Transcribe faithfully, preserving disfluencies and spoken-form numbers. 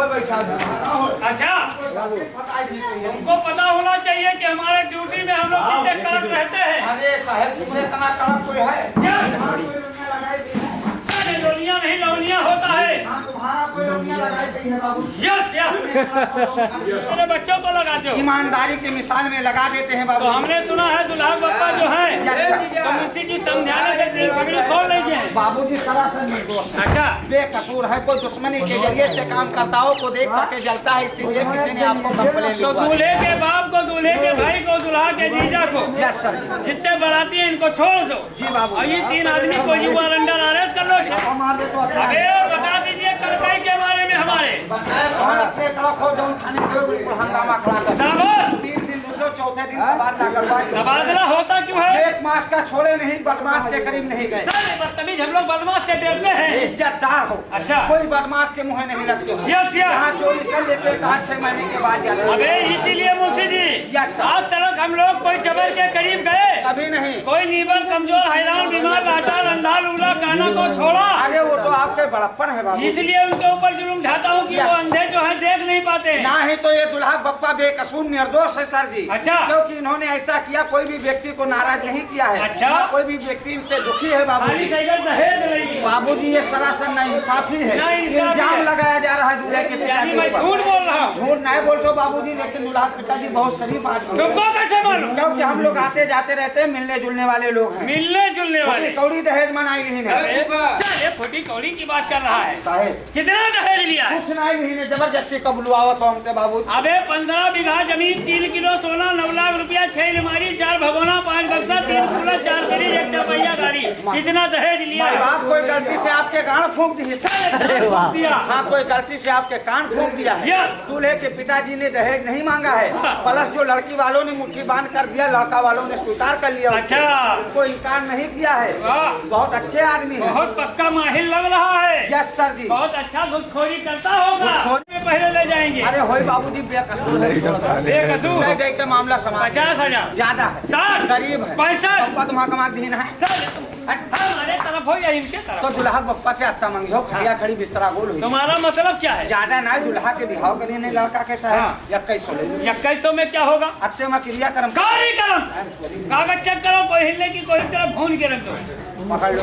अच्छा, तुमको पता होना चाहिए कि हमारे ड्यूटी में हम लोग कितने कड़क रहते हैं। अरे साहब, तुम इतना कड़क कोई है? क्या? अरे, लोनिया नहीं, लौनिया होता है। हाँ, तुम्हारा कोई लोनिया लगाई गई है बाबू। यस, यस। अपने बच्चों को लगाते हो। ईमानदारी के मिसाल में लगा देते हैं बाबू। तो हमने सुना है दुल्हा बप्पा जो है, यस, सर। तो मुंशी जी समझाने से दिल छगड़ी खोल लेंगे। बाबूजी सरासर निर्दोष है। अच्छा। बेकसूर है, कोई दुश्मनी के जरिए से काम करता हो, को देख करके जलता है, इसीलिए किसी ने आपको कंप्लेन तो लिखवा दी। दूल्हे के बाप को, दूल्हे के भाई को, दुल्हा के जीजा को, यस सर। जितने बाराती हैं इनको छोड़ दो। जी बाबू। और ये तीन आदमी को यू आर अंडर अरेस्ट कर लो। छापा मार दे तो अपना अबे बता दीजिए कार्रवाई के बारे में हमारे। बताए कौन अपने कड़क हो, जौन थाने गए बिल्कुल हंगामा खड़ा कर। शाबाश। तीन दिन रुको, चौथे दिन तबादला करवाई। तबादला होता क्यों है? एक मास का छोड़े नहीं, बदमाश के करीब नहीं गए। सर, बदतमीज, हम लोग बदमाश से डरते हैं। इज्जतदार हो। अच्छा। कोई बदमाश के मुँह नहीं रखते हो। यस, यस। यहाँ चोरी कर लेते हैं, कहाँ छह महीने के बाद जाते हैं। अबे इसीलिए मुंशी जी, यस सर। आज तक हम लोग कोई जबर के करीब गए? कभी नहीं। कोई नीबर, कमजोर, हैरान, बीमार, लाचार, अंधा, लूला, काना को छोड़ा। अरे वो तो आपके बड़प्पन है बाबू। इसलिए उनके ऊपर जुल्म ढाता हूँ कि यस। वो अंधे जो हैं देख नहीं पाते। ना ही तो ये दुल्हा बप्पा बेकसूर निर्दोष है सर जी। अच्छा। क्योंकि इन्होंने ऐसा किया, कोई भी व्यक्ति को नाराज नहीं किया है। अच्छा। कोई भी व्यक्ति इनसे दुखी है बाबू खाली जी। साइकिल दहेज नहीं। बाबू जी, ये सरासर नाइंसाफी है। नाइंसाफी इल्जाम है। लगाया जा रहा है दूल्हे के पिता यानी के मैं ऊपर। झूठ बोल रहा हूँ? झूठ नहीं बोलते बाबू जी, लेकिन दुल्हा पिताजी बहुत शरीफ आदमी है। तुमको कैसे मालूम? क्योंकि हम लोग आते जाते रहते हैं, मिलने जुलने वाले लोग हैं। मिलने जुलने वाले। कौड़ी दहेज मनाई नहीं ना। अरे, चल, ये खोटी कौड़ी की बात कर रहा है। काहे? कितना दहेज लिया है? कुछ नहीं, नहीं, नहीं, जबरदस्ती कबुलवावत हो हमसे बाबू। अबे, पन्द्रह बीघा जमीन, तीन किलो सोना, नौ लाख रुपया, छह अलमारी, चार भगोना, पांच बक्सा, तीन कूलर, चार फ्रिज, एक चरपहिया गाड़ी। कितना दहेज लिया? माई बाप कोई गलती से आपके गांड फूंक दी। अरे वाह। दिया। हाँ, कोई गलती से आपके कान फूंक दिया है। यस। दूल्हे के पिताजी ने दहेज नहीं मांगा है, हाँ। प्लस जो लड़की वालों ने मुट्ठी बांध कर दिया, लड़का वालों ने स्वीकार कर लिया उसको। अच्छा। उसको इनकार नहीं किया है। वाह। बहुत अच्छे आदमी हैं। बहुत पक्का माहिर लग रहा है। यस सर जी। बहुत अच्छा घुसखोरी करता होगा। घुसखोरी में पहले ले जाएंगे। अरे होई बाबूजी, बेकसूर है। बेकसूर। ले जाके मामला समाप्त। पचास हजार। ज्यादा है। साठ। गरीब है। पैंसठ। पप्पा तुम्हारा कमा दीन है। चल। हट। हमारे तरफ हो या इनके तरफ? तो दुल्हा के पप्पा से हत्ता मांगी हो, खटिया हाँ। खड़ी बिस्तरा गोल हुई। तुम्हारा मतलब क्या है? ज्यादा ना, दुल्हा के बिहाव करिए नहीं, लड़का कैसा है? हाँ। इक्कीस सौ ले लो। इक्कीस सौ में क्या होगा? हत्ते में क्रिया कर्म। कार्यक्रम। I'm sorry। कागज चेक करो, कोई हिलने की कोई तरफ भून के रख दो। पकड़ लो।